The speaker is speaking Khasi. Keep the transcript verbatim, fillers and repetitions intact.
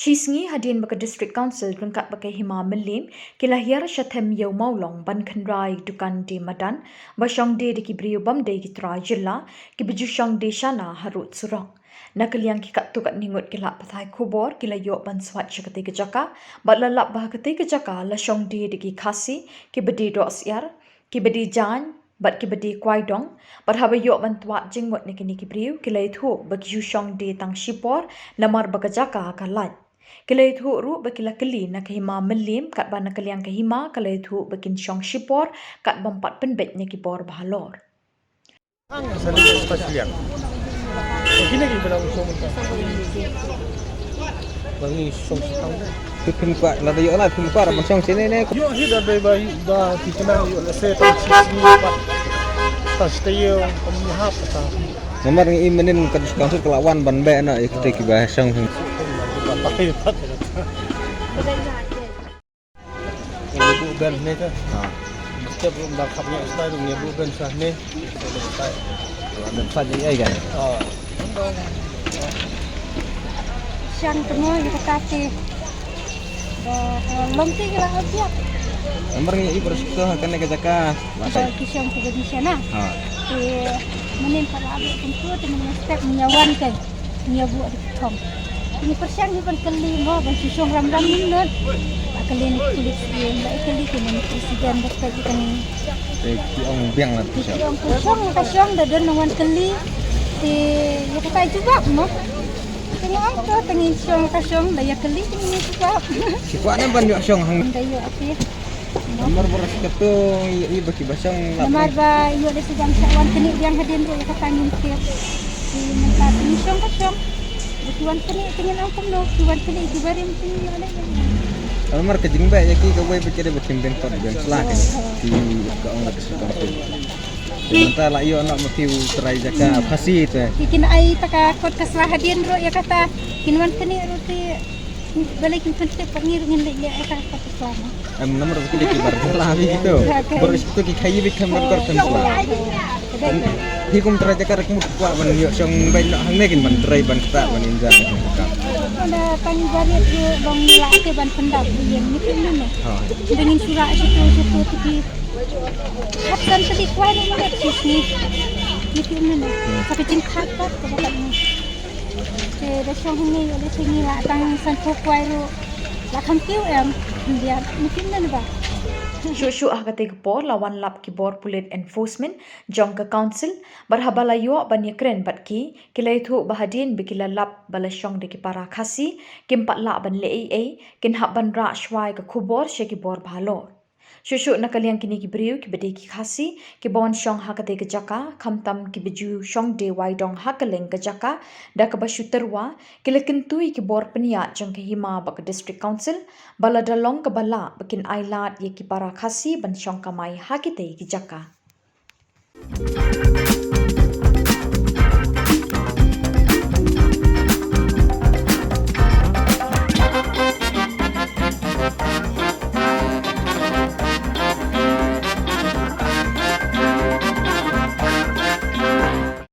Shisngi hadien ba ka District Council ryngkat bad ka Hima Mylliem ki la hiar sha them Ïew Mawlong ban khynra ïa ki dukan die madan ba shong die da ki briew bym dei ki trai jylla kiba ju shong die shana harud surok. Na ka liang ki katto katne ngut ki lad pathai khubor ki la ïoh ban swat sha katei ka jaka bad la lap ba ha katei ka jaka la shong die da ki Khasi kiba die dohsyiar, kiba die jaiñ bad kiba die kwai dong, bad haba ïoh ban twad jingmut na kine ki briew ki la ïathuh ba ki ju shong die tang shipor namar ba ka jaka ka lait. Ki la ïathuh ruh ba ki la kylli na ka Hima Mylliem katba na ka liang ka Hima ka la ïathuh ba kin shong shipor kat bym pat pynbeit na ki bor ba halor. Ang sa ni sa liang. Kine ki bilang shong. Bang ni shong shong. Phi phim kwah, lada ïoh na phim kwah ban shong shane ne. Ïoh hi da bai bai da ki kena ïoh la se tang shi sngi pat. Tang shi taïew kam ni hap ta. Namar ngi im mynnin ka District Council ka la wan ban beh na ïa kita kiba shong. Ba ta hi pat. Ngi buh ben ne ta. Ha. Step room da khap ïa style room ngi buh ben sa ne. Wan ben pat ïa ai kan. Ha. Shang temo ïa kata te. Ba, eh, long te ïa la apiat. Namar ngi i bersatu ha kane ka jaka. Ba ki shong te ba di shana. Ha. Te mynnin pat la buh kumtu te mynnin step ngi wan kai. Ngi ïa buh da ki thong. Ngi pyrshang hi ban kylli mo ban shu shong ram ram ning lut. Ba kylli ni ki pulit siem ba i kylli ki ni president ba ka i kan. Eh, ki ong biang la ki shong. Ki ong ka shong ka shong da don nang wan kylli. Te ïa ka tai jubab mo. Te ngi ong to te ngi shong ka shong da ïa kylli te ngi jubab. Ki kwah ne ban ïoh shong hang. Da ïoh api. Namar ba ras kato i ba ki ba shong la. Namar ba ïoh da sibang sa wan kini biang hadien ruh ïa kata ngin tip. Ki mynta ki shong ka shong. Ba ki wan kini ki ngin ong kumno ki wan kini ki barim ki ngin ong. Namar ka jingbeh ïa ki kawei ba ki dei ba kim beng kot beng sla kan. Ki ka ong la ka sibang tu. Mynta la ïoh na ma ki u trai jaka Khasi te. Ki kin ai ta ka kot ka sla hadien ruh ïa kata kin wan kini ruh ki. Balei kin pyntip pat ngi ruh ngin leit leh ïa ka pat sla. Em namar ba ki dei ki bar jylla hi kito. Bar kito ki khaii beit kham ban kor kham sla. Hi kum trai jaka rek mut kwah ban ïoh shong beit noh hangne kin ban trai ban ktah ban enjoy. Ada tang barit ruh long lah te ban pyndap ïa ngi kin ne. Ha. Dangin sura situ situ tu ki. Hap san sedi kwai ruh ngi leh shisngi. Ngi kin ne. Tapi jingkhat pat ka bakat ngi. Te da shong hangne ïoh leh te ngi la tang sanphew kwai ruh la kham kiew em. Biang ngi kim nan ba. Shuh shuh ha katei ka por la wan lap ki bor pulit enforcement jong ka council bad haba la ïoh ban ïakren bad ki, ki la ïathuh ba hadien ba ki la lap ba la shong da ki para Khasi kim pat lah ban leh ei ei, kin hap ban rah shuwa ïa ka khubor sha ki bor ba halor. Shuh shuh na ka liang kine ki briew kiba dei ki Khasi kiba wan shong ha katei ka jaka, khamtam kiba ju shong die wai dong ha kylleng ka jaka da kaba shu tyrwa, ki la kyntu ïa ki bor pynïaid jong ka Hima bad ka District Council ba lada long kaba lah ba kin ailad ïa ki para Khasi ban shong kamai ha kitei ki jaka.